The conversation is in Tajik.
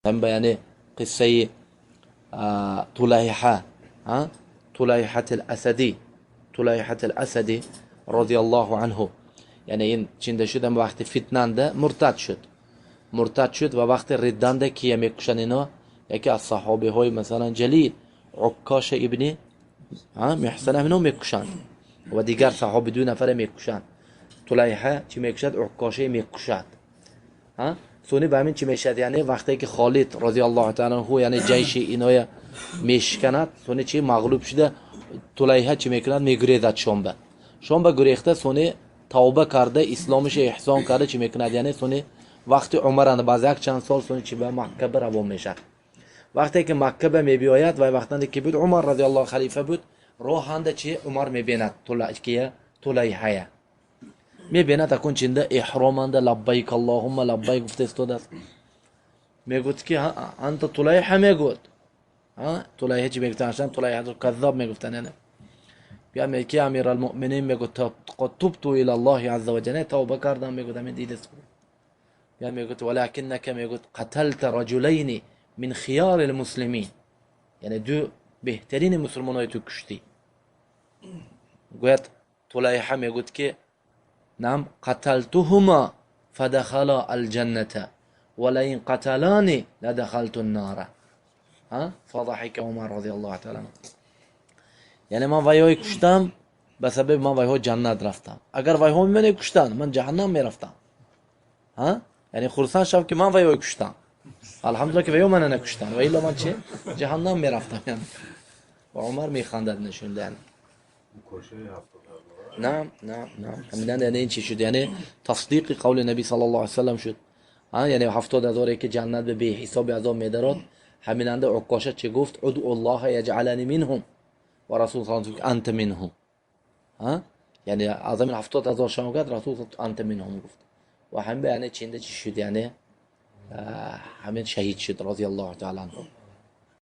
Ҳам яъне қиссаи Тулайҳа, Тулайҳат ал-Асади, Тулайҳат ал-Асади розияллоҳу анҳу. Яъне ин чинда шуд, ҳам вақти фитнанда муртад шуд. Муртад шуд ва вақти ридданда кия мекушанд ино? Яке аз саҳобиҳои масалан ҷалил, Уккоша ибни Меҳсан ҳамино мекушанд ва дигар саҳоби ду нафара мекушанд. Тулайҳа чӣ мекушад? Уккошаи мекушад. Сони ба ҳамин чӣ мешавад? Яъне вақте ки Холид розияллоҳу таала анҳу яъне ҷайши иноя мешиканад, сони чӣ мағлуб шуда Тулайҳа чӣ мекунад? Мегурезад Шомба. Шомба гурехта сони тавба карда, исломиша эҳсон карда чӣ мекунад? Яъне сони вақти Умаранд баъз як чанд сол сони чӣ ба Макка ба равон мешавад. Вақте ки Макка ба мебиёяд, вай вақтанде ки буд Умар розияллоҳу халифа буд, роҳанда чӣ Умар мебинад Тулайҳая. Мебинад акун чинда эҳроманда лаббайк аллоҳумма лаббайк гуфта истодааст. Мегӯяд ки анта Тулайҳа мегӯяд. Тулайҳа чӣ мегуфтанд? Тулайҳа каззоб мегуфтанд яъне. Я ки амир ал-муъминин мегӯяд қад тубту ила Аллоҳи азза ва ҷалла, тавба кардам мегӯяд, ҳамин дидест. Я мегӯяд валакиннака мегӯяд қаталта раҷулайни мин хиёри ал-муслимин. Яъне ду беҳтарини мусулмонҳои ту куштӣ. Гӯяд Тулайҳа мегӯяд ки нам қаталтуҳума фадахала алҷанната ва лаин қаталани ладахалту ннара. Фадаҳика Умар розияллоҳу таала анҳу. Яъне ман вайҳои куштам, ба сабаби ман вайҳо ҷаннат рафтам. Агар вайҳо мене куштанд, ман ҷаҳаннам мерафтам. Яъне хурсанд шав ки ман вайҳои куштам. Алҳамдулилла ки вайҳо мана накуштанд. Ва илла ман чи? Ҷаҳаннам мерафтам. Ва Умар механдад нишонда. Наам, наам, наам. Ҳаминан яъне ин чи шуд? Яъне тасдиқи қавли Наби саллаллоҳу алайҳи васаллам шуд. Яъне 70 0-е ки ҷаннат ба беҳисоби азоб медарод, ҳаминанда Уккоша чӣ гуфт? Удъу Аллоҳа яҷъалани минҳум. Ва Расул саллаллоҳу алайҳи васаллам анта минҳум. Яъне аз ҳамин 70 0 шумо гуфт, Расул анта минҳум гуфт. Ва ҳамин яъне чинда чӣ шуд? Яъне ҳамин шаҳид шуд розияллоҳу таала анҳу.